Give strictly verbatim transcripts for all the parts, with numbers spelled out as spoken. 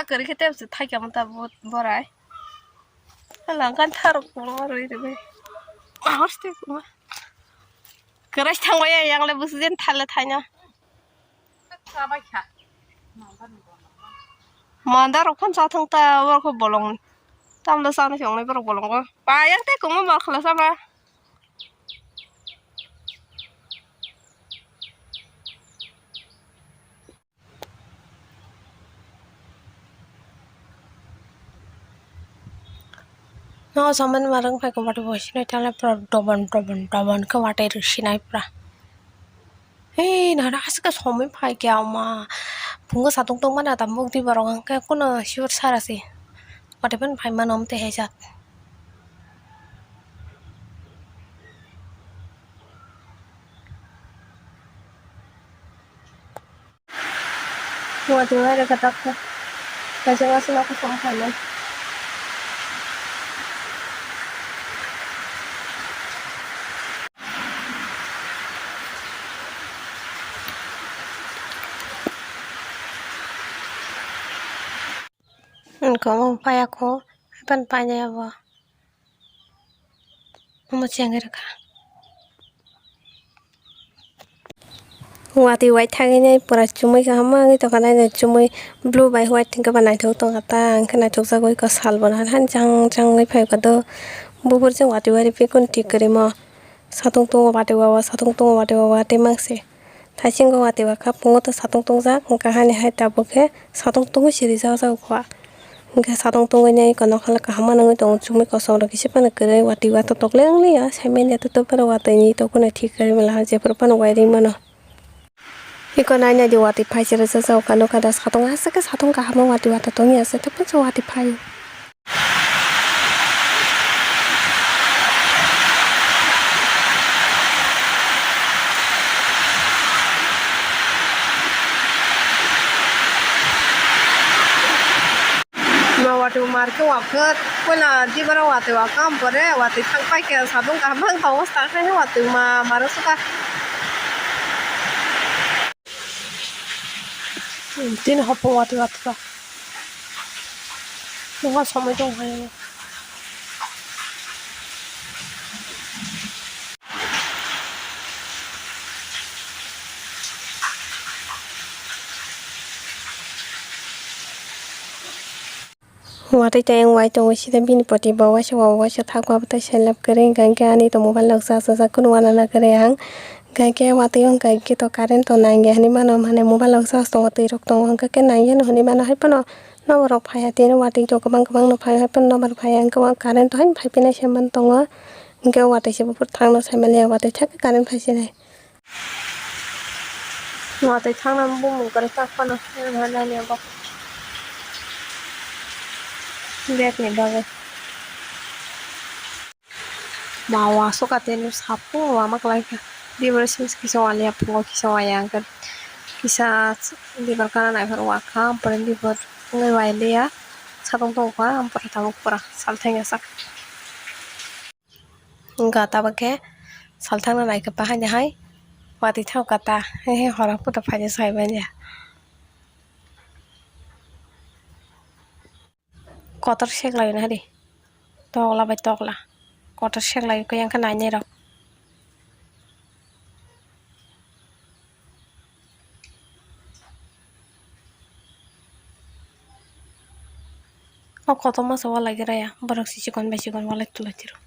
Kwrwi khe tei se thaikha manta bo borai. Langkan tharok kwbangma rwi rwi. Ahorste kwbangma. Kwrai thangbai yang le busi jen thaile thaina. Mandar rok phan chathang ta borok khe bolong. Tamle chana se ongnai borok bolongo. Payang tei kwbangma mal khala sama. No, samani marang phai khe watwi bo sinai thanglai pura dobon, dobon, dobon khe watwi rw sinai pura. Hei, nana aswk khe somoi phai khe ama phungo satung tongmani ata mukti borok hwnkhe kuno sibor sara se. Watwi phano phai mano omo twi hai jat. Watwi wairokhe takhe kaisa kaisa nokha song phaimani. Wngkha omo paya kho, haiphano painai abo. Omo chengwi rwkha. Watwi waithagwi nai pura chumui kaham wngwi tongkha, naina chumui blue bai white hwnkhe ba naithok tongkha ta, hwnkhe naithokjagwi kha salbo nahar hani jang jang wngwi phaikha do. Buphuru chwng watwi wari phikun thik kwrwimo. Satung tongo watwi wawa, satung tongo watwi wawa tei mangse. Thaisingo watwi wakha, phungo to satung tongjak, hwnkha hani hai tabuk khe satung tungwi se rijak jak kha. Hwnkhe satung tungwi nai eko nokha le kaham ma nangwi tongo, chumui kosom rok kisa phano kwrwi watwi wa to tokle wng liya, saimanya to tei phano watwi ni to kheno thik kwrwi mala, jephuru phano wairing mano. Eko nai nai di watwi phai se rijak jak kha, nokha da satung aswk khe satung kaham o watwi wa to tongya se, tei phano watwi phai o. Ma watwi mar khe wak khe, puila dibaro watwi wak kha, ampore watwi thang pai khe, sabung kaham bang tongo, sta khe watwi ma maro suka. Tini hopong watwi watwi kha. Nokha somoi tong hai. Watwi tei wng wai tongwi sida bini poti bo waisa o waisa thakma bwtai selap kwrwi hwnkha hwnkhe ani to mobile rok charge rwjak kunu wanala kwrwi ang hwnkha hwnkhe watwi o hwnkha hwnkhe to current to nangya hinwi mano mane mobile rok charge tongo twi rok tongo hwnkha hwnkhe nangya hinwi mano hai phano nobar rok phaiya tini watwi to kwbang kwbang no phaiya hai phano nobar phaiya hwnkhe o current to haino phai phinai se man tongo hwnkhe watwi se buphuru thangno sai manya watwi thak current phai sinai. Watwi thangna bumung kwrwi tak phano, nini bagwi. Ma wa suka tei no sapo wama kwlai kha. Dibor simi kisa waliya, phungo kisa waya, hwnkhe kisa dibor kana naiphuru wakha, ampore dibor wngwi waliya. Satung tongkha, ampore tabuk pura salthangya sak. Wngkha tabuk khe salthangna naikhe bahaini hai watwi thangkha ta, he he horo puto phaina sai manya. Kotor seklai nahadi tokla bai tokla, kotor seklai khe yang khe nainai rok. O kotor masa walai gra ya, borok si chikon bai chikon walai tulai tiro.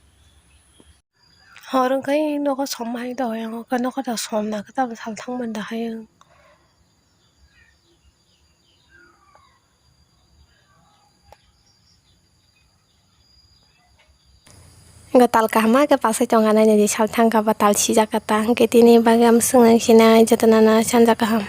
Hor wngkha nogo som hai doyang, nogo da som na khe tabuk salthang manda hai. Hwnkhe tal kaham ma khe pasai tongkha nainani salthang kha ba tal sijak kha ta hwnkhe tini bagwi ang swngna sinai jotono no sanja kaham.